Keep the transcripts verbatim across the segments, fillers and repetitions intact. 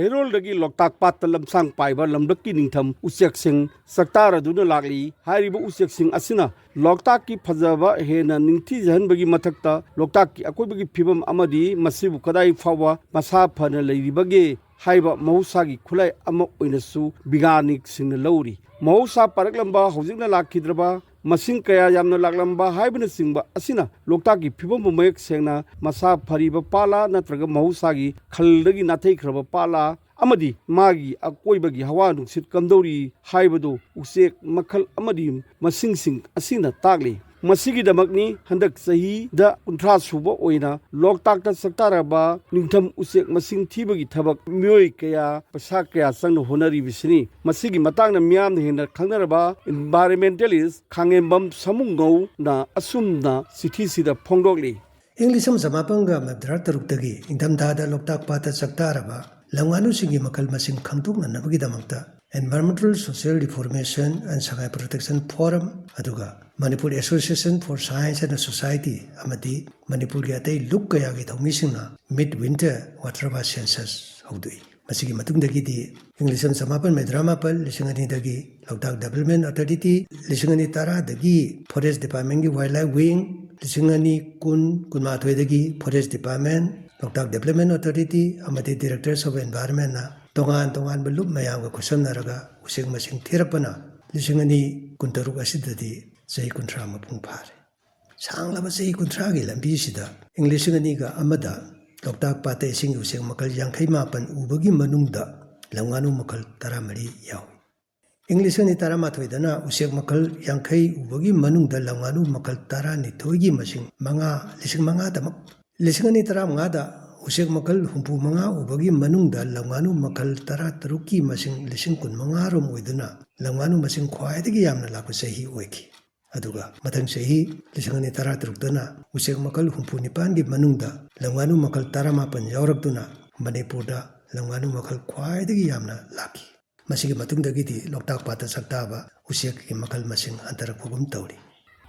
ꯆꯩꯔꯣꯜꯗꯒꯤ ꯂꯣꯛꯇꯥꯛ ꯄꯥꯠꯇ ꯂꯝꯁꯥꯡ ꯄꯥꯏꯕ ꯂꯝꯂꯛꯀꯤ ꯅꯤꯡꯊꯝ ꯎꯆꯦꯛꯁꯤꯡ ꯆꯥꯛꯇꯥꯔꯗꯨꯅ ꯂꯥꯛꯂꯤ꯫ ꯍꯥꯏꯔꯤꯕ ꯎꯆꯦꯛꯁꯤꯡ ꯑꯁꯤꯅ ꯂꯣꯛꯇꯥꯛꯀꯤ ꯐꯖꯕ ꯍꯦꯟꯅ ꯅꯤꯡꯊꯤꯖꯍꯟꯕꯒꯤ ꯃꯊꯛꯇ, ꯂꯣꯛꯇꯥꯛꯀꯤ ꯑꯀꯣꯏꯕꯒꯤ ꯐꯤꯕꯝ ꯑꯃꯗꯤ ꯃꯁꯤꯕꯨ ꯀꯗꯥꯏ ꯐꯥꯎꯕ ꯃꯁꯥ ꯐꯅ ꯂꯩꯔꯤꯕꯒꯦ ꯍꯥꯏꯕ ꯃꯍꯧꯁꯥꯒꯤ ꯈꯨꯠꯂꯥꯏ ꯑꯃ ꯑꯣꯏꯅꯁꯨ ꯕꯤꯒ꯭ꯌꯥꯅꯤꯛꯁꯤꯡꯅ ꯂꯧꯔꯤ꯫ ꯃꯍꯧꯁꯥ ꯄꯥꯔꯛꯂꯝꯕ, ꯍꯧꯖꯤꯛꯅ ꯂꯥꯛꯈꯤꯗ꯭ꯔꯕ, ꯃꯁꯤꯡ ꯀꯌꯥ ꯌꯥꯝꯅ ꯂꯥꯛꯂꯝꯕ ꯍꯥꯏꯕꯅꯆꯤꯡꯕ ꯑꯁꯤꯅ ꯂꯣꯛꯇꯥꯛꯀꯤ ꯐꯤꯕꯝꯕꯨ ꯃꯌꯦꯛ ꯁꯦꯡꯅ ꯃꯁꯥ ꯐꯔꯤꯕ ꯄꯥꯠꯂꯥ ꯅꯠꯇ꯭ꯔꯒ ꯃꯍꯧꯁꯥꯒꯤ ꯈꯜꯗꯒꯤ ꯅꯥꯊꯩꯈ꯭ꯔꯕ ꯄꯥꯠꯂꯥ ꯑꯃꯗꯤ ꯃꯥꯒꯤ ꯑꯀꯣꯏꯕꯒꯤ ꯍꯋꯥ ꯅꯨꯡꯁꯤꯠ ꯀꯝꯗꯧꯔꯤ ꯍꯥꯏꯕꯗꯨ ꯎꯆꯦꯛ ꯃꯈꯜ ꯑꯃꯗꯤ ꯃꯁꯤꯡꯁꯤꯡ ꯑꯁꯤꯅ ꯇꯥꯛꯂꯤ꯫ ꯃꯁꯤꯒꯤꯗꯃꯛꯅꯤ ꯍꯟꯗꯛ ꯆꯍꯤꯗ ꯀꯨꯟꯊ꯭ꯔꯥ ꯁꯨꯕ ꯑꯣꯏꯅ ꯂꯣꯛꯇꯥꯛꯇ ꯆꯥꯛꯇꯥꯔꯕ ꯅꯤꯡꯊꯝ ꯎꯆꯦꯛ ꯃꯁꯤꯡ ꯊꯤꯕꯒꯤ ꯊꯕꯛ ꯃꯤꯑꯣꯏ ꯀꯌꯥ, ꯄꯩꯁꯥ ꯀꯌꯥ ꯆꯪꯅ ꯍꯣꯠꯅꯔꯤꯕꯁꯤꯅꯤ꯫ ꯃꯁꯤꯒꯤ ꯃꯇꯥꯡꯗ ꯃꯤꯌꯥꯝꯅ ꯍꯦꯟꯅ ꯈꯪꯅꯔꯕ environmentalist ꯈꯥꯉꯦꯝꯕꯝ ꯁꯥꯃꯨꯉꯧꯅ ꯑꯁꯨꯝꯅ ꯆꯤꯊꯤꯁꯤꯗ ꯐꯣꯡꯗꯣꯛꯂꯤ꯫ ꯏꯪ ꯂꯤꯁꯤꯡ ꯑꯃ ꯆꯃꯥꯄꯟꯒ ꯃꯧꯗ꯭ꯔꯥ ꯇꯔꯨꯛꯇꯒꯤ ꯏꯪꯊꯝꯊꯥꯗ ꯂꯣꯛꯇꯥꯛ ꯄꯥꯠꯇ ꯆꯥꯛꯇꯥꯔꯕ ꯂꯝꯉꯥꯅꯨꯁꯤꯡꯒꯤ ꯃꯈꯜ ꯃꯁꯤꯡ ꯈꯪꯗꯣꯛꯅꯅꯕꯒꯤꯗꯃꯛꯇ Environmental Social Reformation and Sangai Protection Forum, ꯑꯗꯨꯒ Manipur Association for Science and Society, ꯑꯃꯗꯤ ꯃꯅꯤꯄꯨꯔꯒꯤ ꯑꯇꯩ ꯂꯨꯞ ꯀꯌꯥꯒꯤ ꯊꯧꯃꯤꯁꯤꯡꯅ Mid Winter Waterbird Census ꯍꯧꯗꯣꯛꯏ꯫ ꯃꯁꯤꯒꯤ ꯃꯇꯨꯡꯗꯒꯤꯗꯤ ꯏꯪ ꯂꯤꯁꯤꯡ ꯑꯃ ꯆꯃꯥꯄꯟ ꯃꯧꯗ꯭ꯔꯥ ꯃꯥꯄꯟ, ꯂꯤꯁꯤꯡ ꯑꯅꯤꯗꯒꯤ ꯂꯣꯛꯇꯥꯛ Development Authority, ꯂꯤꯁꯤꯡ ꯑꯅꯤ ꯇꯔꯥꯗꯒꯤ Forest Departmentꯀꯤ Wildlife Wing, ꯂꯤꯁꯤꯡ ꯑꯅꯤ ꯀꯨꯟ, ꯀꯨꯟꯃꯥꯊꯣꯏꯗꯒꯤ Forest Department, ꯂꯣꯛꯇꯥꯛ Development Authority ꯑꯃꯗꯤ Directorate of Environmentꯅ ꯇꯣꯉꯥꯟ ꯇꯣꯉꯥꯟꯕ ꯂꯨꯞ ꯃꯌꯥꯝꯒ ꯈꯨꯠꯁꯝꯅꯔꯒ ꯎꯆꯦꯛ ꯃꯁꯤꯡ ꯊꯤꯔꯛꯄꯅ ꯂꯤꯁꯤꯡ ꯑꯅꯤ ꯀꯨꯟꯇꯔꯨꯛ ꯑꯁꯤꯗꯗꯤ ꯆꯍꯤ ꯀꯨꯟꯊ꯭ꯔꯥ ꯃꯄꯨꯡ ꯐꯥꯔꯦ꯫ ꯁꯥꯡꯂꯕ ꯆꯍꯤ ꯀꯨꯟꯊ꯭ꯔꯥꯒꯤ ꯂꯝꯕꯤꯁꯤꯗ ꯏꯪ ꯂꯤꯁꯤꯡ ꯑꯅꯤꯒ ꯑꯃꯗ ꯂꯣꯛꯇꯥꯛ ꯄꯥꯠꯇ ꯏꯁꯤꯡꯒꯤ ꯎꯆꯦꯛ ꯃꯈꯜ ꯌꯥꯡꯈꯩ ꯃꯥꯄꯟ ꯎꯕꯒꯤ ꯃꯅꯨꯡꯗ ꯂꯝꯉꯥꯅꯨ ꯃꯈꯜ ꯇꯔꯥꯃꯔꯤ ꯌꯥꯎꯏ꯫ ꯏꯪ ꯂꯤꯁꯤꯡ ꯑꯅꯤ ꯇꯔꯥꯃꯥꯊꯣꯏꯗꯅ ꯎꯆꯦꯛ ꯃꯈꯜ ꯌꯥꯡꯈꯩ ꯎꯕꯒꯤ ꯃꯅꯨꯡꯗ ꯂꯝꯉꯥꯅꯨ ꯃꯈꯜ ꯇꯔꯥꯅꯤꯊꯣꯏꯒꯤ ꯃꯁꯤꯡ ꯃꯉꯥ, ꯂꯤꯁꯤꯡ ꯃꯉꯥꯗꯃꯛ, ꯂꯤꯁꯤꯡ ꯑꯅꯤ ꯇꯔꯥꯃꯉꯥꯗ ꯎꯆꯦꯛ ꯃꯈꯜ ꯍꯨꯝꯐꯨ ꯃꯉꯥ ꯎꯕꯒꯤ ꯃꯅꯨꯡꯗ ꯂꯝꯉꯥꯅꯨ ꯃꯈꯜ ꯇꯔꯥꯇꯔꯨꯛꯀꯤ ꯃꯁꯤꯡ ꯂꯤꯁꯤꯡ ꯀꯨꯟꯃꯉꯥ ꯔꯣꯝ ꯑꯣꯏꯗꯨꯅ ꯂꯝꯉꯥꯅꯨ ꯃꯁꯤꯡ ꯈ꯭ꯋꯥꯏꯗꯒꯤ ꯌꯥꯝꯅ ꯂꯥꯛꯄ ꯆꯍꯤ ꯑꯣꯏꯈꯤ꯫ ꯑꯗꯨꯒ ꯃꯊꯪ ꯆꯍꯤ ꯂꯤꯁꯤꯡ ꯑꯅꯤ ꯇꯔꯥꯇꯔꯨꯛꯇꯅ ꯎꯆꯦꯛ ꯃꯈꯜ ꯍꯨꯝꯐꯨ ꯅꯤꯄꯥꯟꯒꯤ ꯃꯅꯨꯡꯗ ꯂꯝꯉꯥꯅꯨ ꯃꯈꯜ ꯇꯔꯥꯃꯥꯄꯟ ꯌꯥꯎꯔꯛꯇꯨꯅ ꯃꯅꯤꯄꯨꯔꯗ ꯂꯝꯉꯥꯅꯨ ꯃꯈꯜ ꯈ꯭ꯋꯥꯏꯗꯒꯤ ꯌꯥꯝꯅ ꯂꯥꯛꯈꯤ꯫ ꯃꯁꯤꯒꯤ ꯃꯇꯨꯡꯗꯒꯤꯗꯤ ꯂꯣꯛꯇꯥꯛ ꯄꯥꯠꯇ ꯁꯛꯇꯥꯕ ꯎꯆꯦꯛꯀꯤ ꯃꯈꯜ ꯃꯁꯤꯡ ꯍꯟꯊꯔꯛꯄꯒꯨꯝ ꯇꯧꯔꯤ꯫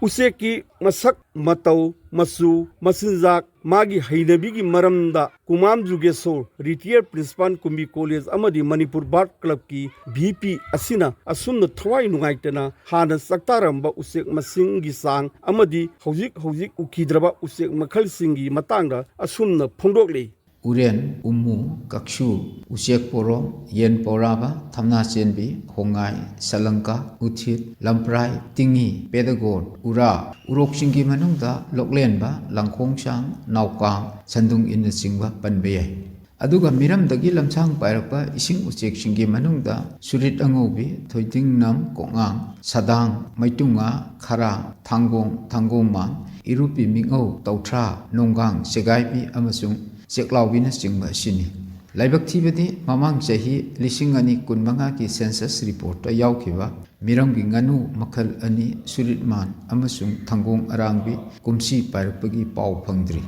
ꯎꯆꯦꯛꯀꯤ ꯃꯁꯛ ꯃꯇꯧ, ꯃꯆꯨ, ꯃꯆꯤꯟꯖꯥꯛ, ꯃꯥꯒꯤ ꯍꯩꯅꯕꯤꯒꯤ ꯃꯔꯝꯗ ꯀꯨꯃꯥꯝ ꯖꯨꯒꯦꯁꯣꯔ, ꯔꯤꯇꯤꯌꯔ ꯄ꯭ꯔꯤꯟꯁꯤꯄꯥꯜ ꯀꯨꯝꯕꯤ ꯀꯣꯂꯦꯖ ꯑꯃꯗꯤ ꯃꯅꯤꯄꯨꯔ ꯕꯥꯔꯠ ꯀ꯭ꯂꯕꯀꯤ ꯚꯤ ꯄꯤ ꯑꯁꯤꯅ ꯑꯁꯨꯝꯅ ꯊꯋꯥꯏ ꯅꯨꯡꯉꯥꯏꯇꯅ ꯍꯥꯟꯅ ꯆꯥꯛꯇꯥꯔꯝꯕ ꯎꯆꯦꯛ ꯃꯁꯤꯡꯒꯤ ꯆꯥꯡ ꯑꯃꯗꯤ ꯍꯧꯖꯤꯛ ꯍꯧꯖꯤꯛ ꯎꯈꯤꯗ꯭ꯔꯕ ꯎꯆꯦꯛ ꯃꯈꯜꯁꯤꯡꯒꯤ ꯃꯇꯥꯡꯗ ꯑꯁꯨꯝꯅ ꯐꯣꯡꯗꯣꯛꯂꯤ꯫ ꯎꯔꯦꯟ, ꯎꯃꯨ, ꯀꯛꯁꯨ, ꯎꯆꯦꯛ ꯄꯣꯔꯣꯝ, ꯌꯦꯟ ꯄꯧꯔꯥꯕ, ꯊꯝꯅꯥ ꯆꯦꯟꯕꯤ, ꯍꯣꯡꯉꯥꯏ, ꯁꯂꯪꯀ, ꯎꯊꯤꯠ, ꯂꯝꯄ꯭ꯔꯥꯏ, ꯇꯤꯡꯉꯤ, ꯄꯦꯗꯒꯣꯠ, ꯎꯔꯥ, ꯎꯔꯣꯛꯁꯤꯡꯒꯤ ꯃꯅꯨꯡꯗ ꯂꯣꯛꯂꯦꯟꯕ, ꯂꯪꯈꯣꯡꯁꯥꯡ, ꯅꯥꯎꯀꯥꯡ, ꯁꯟꯗꯨꯡ ꯏꯟꯅꯆꯤꯡꯕ ꯄꯟꯕ ꯌꯥꯏ꯫ ꯑꯗꯨꯒ ꯃꯤꯔꯝꯗꯒꯤ ꯂꯝꯁꯥꯡ ꯄꯥꯏꯔꯛꯄ ꯏꯁꯤꯡ ꯎꯆꯦꯛꯁꯤꯡꯒꯤ ꯃꯅꯨꯡꯗ ꯁꯨꯔꯤꯠ ꯑꯉꯧꯕꯤ, ꯊꯣꯏꯗꯤꯡꯅꯝ ꯀꯣꯛꯉꯥꯡ, ꯁꯗꯥꯡ, ꯃꯩꯇꯨꯡꯉꯥ, ꯈꯔꯥꯡ, ꯊꯥꯡꯒꯣꯡ, ꯊꯥꯡꯒꯣꯡꯃꯥꯡ, ꯏꯔꯨꯞꯄꯤ ꯃꯤꯉꯧ, ꯇꯧꯊ꯭ꯔꯥ, ꯅꯣꯡꯒꯥꯡ, ꯆꯦꯒꯥꯏꯕꯤ ꯑꯃꯁꯨꯡ ꯆꯦꯛꯂꯥꯎꯕꯤꯅꯆꯤꯡꯕ ꯑꯁꯤꯅꯤ꯫ ꯂꯥꯏꯕꯛ ꯊꯤꯕꯗꯤ ꯃꯃꯥꯡ ꯆꯍꯤ ꯂꯤꯁꯤꯡ ꯑꯅꯤ ꯀꯨꯟꯃꯉꯥꯒꯤ ꯁꯦꯟꯁꯁ ꯔꯤꯄꯣꯔꯠꯇ ꯌꯥꯎꯈꯤꯕ ꯃꯤꯔꯝꯒꯤ ꯉꯥꯅꯨ ꯃꯈꯜ ꯑꯅꯤ, ꯁꯨꯔꯤꯠꯃꯥꯟ ꯑꯃꯁꯨꯡ ꯊꯥꯡꯒꯣꯡ ꯑꯔꯥꯡꯕꯤ, ꯀꯨꯝꯁꯤ ꯄꯥꯏꯔꯛꯄꯒꯤ ꯄꯥꯎ ꯐꯪꯗ꯭ꯔꯤ꯫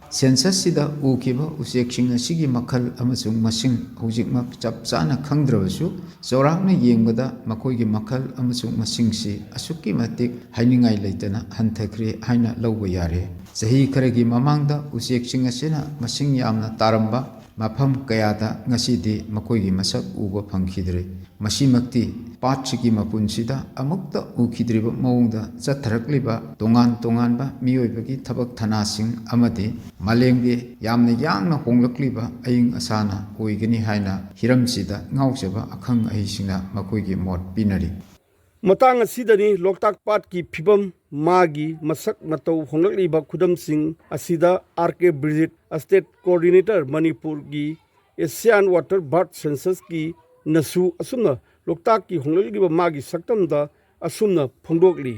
ꯁꯦꯟꯁꯁꯁꯤꯗ ꯎꯈꯤꯕ ꯎꯆꯦꯛꯁꯤꯡ ꯑꯁꯤꯒꯤ ꯃꯈꯜ ꯑꯃꯁꯨꯡ ꯃꯁꯤꯡ ꯍꯧꯖꯤꯛꯃꯛ ꯆꯞ ꯆꯥꯅ ꯈꯪꯗ꯭ꯔꯕꯁꯨ, ꯆꯥꯎꯔꯥꯛꯅ ꯌꯦꯡꯕꯗ ꯃꯈꯣꯏꯒꯤ ꯃꯈꯜ ꯑꯃꯁꯨꯡ ꯃꯁꯤꯡꯁꯤ ꯑꯁꯨꯛꯀꯤ ꯃꯇꯤꯛ ꯍꯥꯏꯅꯤꯡꯉꯥꯏ ꯂꯩꯇꯅ ꯍꯟꯊꯈ꯭ꯔꯦ ꯍꯥꯏꯅ ꯂꯧꯕ ꯌꯥꯔꯦ꯫ ꯆꯍꯤ ꯈꯔꯒꯤ ꯃꯃꯥꯡꯗ ꯎꯆꯦꯛꯁꯤꯡ ꯑꯁꯤꯅ ꯃꯁꯤꯡ ꯌꯥꯝꯅ ꯇꯥꯔꯝꯕ ꯃꯐꯝ ꯀꯌꯥꯗ ꯉꯁꯤꯗꯤ ꯃꯈꯣꯏꯒꯤ ꯃꯁꯛ ꯎꯕ ꯐꯪꯈꯤꯗ꯭ꯔꯦ꯫ ꯃꯁꯤꯃꯛꯇꯤ ꯄꯥꯠꯁꯤꯒꯤ ꯃꯄꯨꯟꯁꯤꯗ ꯑꯃꯨꯛꯇ ꯎꯈꯤꯗ꯭ꯔꯤꯕ ꯃꯑꯣꯡꯗ ꯆꯠꯊꯔꯛꯂꯤꯕ ꯇꯣꯉꯥꯟ ꯇꯣꯉꯥꯟꯕ ꯃꯤꯑꯣꯏꯕꯒꯤ ꯊꯕꯛ ꯊꯅꯥꯁꯤꯡ ꯑꯃꯗꯤ ꯃꯥꯂꯦꯝꯒꯤ ꯌꯥꯝꯅ ꯌꯥꯡꯅ ꯍꯣꯡꯂꯛꯂꯤꯕ ꯑꯏꯪ ꯑꯁꯥꯅ ꯑꯣꯏꯒꯅꯤ ꯍꯥꯏꯅ ꯍꯤꯔꯝꯁꯤꯗ ꯉꯥꯎꯖꯕ ꯑꯈꯪ ꯑꯍꯩꯁꯤꯡꯅ ꯃꯈꯣꯏꯒꯤ ꯃꯣꯠ ꯄꯤꯅꯔꯤ꯫ ꯃꯇꯥꯡ ꯑꯁꯤꯗꯅꯤ ꯂꯣꯛꯇꯥꯛ ꯄꯥꯠꯀꯤ ꯐꯤꯕꯝ, ꯃꯥꯒꯤ ꯃꯁꯛ ꯃꯇꯧ ꯍꯣꯡꯂꯛꯂꯤꯕ ꯈꯨꯗꯝꯁꯤꯡ ꯑꯁꯤꯗ ꯑꯥꯔ ꯀꯦ ꯕ꯭ꯔꯤꯖꯤꯠ, ꯁ꯭ꯇꯦꯠ ꯀꯣꯑꯣꯔꯗꯤꯅꯦꯇꯔ ꯃꯅꯤꯄꯨꯔꯒꯤ ꯑꯦꯁꯤꯌꯥꯟ ꯋꯥꯇꯔ ꯕꯥꯔꯠ ꯁꯦꯟꯁꯁꯀꯤ ꯅꯁꯨ ꯑꯁꯨꯝꯅ ꯂꯣꯛꯇꯥꯛꯀꯤ ꯍꯣꯡꯂꯛꯂꯤꯕ ꯃꯥꯒꯤ ꯁꯛꯇꯝꯗ ꯑꯁꯨꯝꯅ ꯐꯣꯡꯗꯣꯛꯂꯤ꯫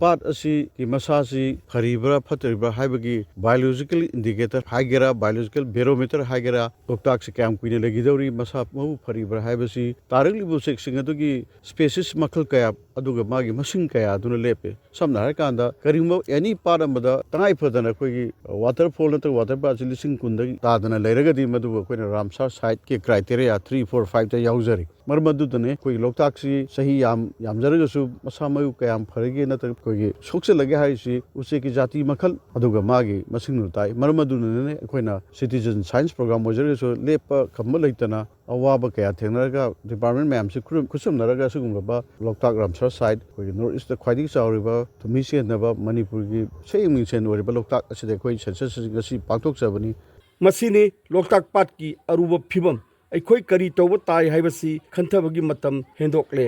ꯄꯥꯠ ꯑꯁꯤꯒꯤ ꯃꯁꯥꯁꯤ ꯐꯔꯤꯕ꯭ꯔꯥ ꯐꯠꯇ꯭ꯔꯤꯕ꯭ꯔꯥ ꯍꯥꯏꯕꯒꯤ ꯕꯥꯏꯑꯣꯂꯣꯖꯤꯀꯦꯜ ꯏꯟꯗꯤꯀꯦꯇꯔ ꯍꯥꯏꯒꯦꯔꯥ, ꯕꯥꯏꯑꯣꯂꯣꯖꯤꯀꯦꯜ ꯕꯦꯔꯣꯃꯤꯇꯔ ꯍꯥꯏꯒꯦꯔꯥ, ꯂꯣꯛꯇꯥꯛꯁꯤ ꯀꯌꯥꯝ ꯀꯨꯏꯅ ꯂꯩꯒꯗꯧꯔꯤ, ꯃꯁꯥ ꯃꯎ ꯐꯔꯤꯕ꯭ꯔꯥ ꯍꯥꯏꯕꯁꯤ ꯇꯥꯔꯛꯂꯤꯕ ꯎꯆꯦꯛꯁꯤꯡ ꯑꯗꯨꯒꯤ ꯁ꯭ꯄꯦꯁꯤꯁ ꯃꯈꯜ ꯀꯌꯥ ꯑꯗꯨꯒ ꯃꯥꯒꯤ ꯃꯁꯤꯡ ꯀꯌꯥ ꯑꯗꯨꯅ ꯂꯦꯞꯄꯤ꯫ ꯁꯝꯅ ꯍꯥꯏꯔꯀꯥꯟꯗ, ꯀꯔꯤꯒꯨꯝꯕ ꯑꯦꯅꯤ ꯄꯥꯠ ꯑꯃꯗ ꯇꯉꯥꯏ ꯐꯗꯅ ꯑꯩꯈꯣꯏꯒꯤ ꯋꯥꯇꯔꯐꯣꯜ ꯅꯠꯇ꯭ꯔꯒ ꯋꯥꯇꯔ ꯄꯥꯠꯁꯤ ꯂꯤꯁꯤꯡ ꯀꯨꯟꯗꯒꯤ ꯇꯥꯗꯅ ꯂꯩꯔꯒꯗꯤ, ꯃꯗꯨꯕꯨ ꯑꯩꯈꯣꯏꯅ ꯔꯥꯝꯁꯥꯔ ꯁꯥꯏꯠꯀꯤ ꯀ꯭ꯔꯥꯏꯇꯦꯔꯤꯌꯥ ꯊ꯭ꯔꯤ, ꯐꯣꯔ, ꯐꯥꯏꯚꯇ ꯌꯥꯎꯖꯔꯤ꯫ ꯃꯔꯝ ꯑꯗꯨꯗꯅꯦ ꯑꯩꯈꯣꯏꯒꯤ ꯂꯣꯛꯇꯥꯛꯁꯤ ꯆꯍꯤ ꯌꯥꯝ ꯌꯥꯝꯖꯔꯒꯁꯨ ꯃꯁꯥ ꯃꯎ ꯀꯌꯥꯝ ꯐꯔꯒꯦ ꯅꯠꯇ꯭ꯔꯒ ꯑꯩꯈꯣꯏꯒꯤ ꯁꯣꯛꯆꯤꯜꯂꯒꯦ ꯍꯥꯏꯔꯤꯁꯤ ꯎꯆꯦꯛꯀꯤ ꯖꯥꯇꯤ ꯃꯈꯜ ꯑꯗꯨꯒ ꯃꯥꯒꯤ ꯃꯁꯤꯡꯗꯨ ꯇꯥꯏ꯫ ꯃꯔꯝ ꯑꯗꯨꯅꯅꯦ ꯑꯩꯈꯣꯏꯅ citizen science program ꯑꯣꯏꯖꯔꯒꯁꯨ ꯂꯦꯞꯄ ꯈꯝꯕ ꯂꯩꯇꯅ ꯑꯋꯥꯕ ꯀꯌꯥ ꯊꯦꯡꯅꯔꯒ department ꯃꯌꯥꯝꯁꯤ ꯈꯨꯔꯨꯝ-, ꯈꯨꯠꯁꯝꯅꯔꯒ ꯑꯁꯤꯒꯨꯝꯂꯕ ꯂꯣꯛꯇꯥꯛ ꯔꯥꯝꯁꯔ site, ꯑꯩꯈꯣꯏꯒꯤ North East ꯈ꯭ꯋꯥꯏꯗꯒꯤ ꯆꯥꯎꯔꯤꯕ, ꯊꯨꯝꯃꯤ ꯆꯦꯟꯗꯕ, ꯃꯅꯤꯄꯨꯔꯒꯤ ꯁꯛꯌꯦꯡ ꯃꯤꯡꯁꯦꯟ ꯑꯣꯏꯔꯤꯕ ꯂꯣꯛꯇꯥꯛ ꯑꯁꯤꯗ ꯑꯩꯈꯣꯏ census ꯑꯁꯤ ꯉꯁꯤ ꯄꯥꯡꯊꯣꯛꯆꯕꯅꯤ꯫ ꯃꯁꯤꯅꯤ ꯂꯣꯛꯇꯥꯛ ꯄꯥꯠꯀꯤ ꯑꯔꯨꯕ ꯐꯤꯕꯝ, ꯑꯩꯈꯣꯏ ꯀꯔꯤ ꯇꯧꯕ ꯇꯥꯏ ꯍꯥꯏꯕꯁꯤ ꯈꯟꯊꯕꯒꯤ ꯃꯇꯝ ꯍꯦꯟꯗꯣꯛꯂꯦ꯫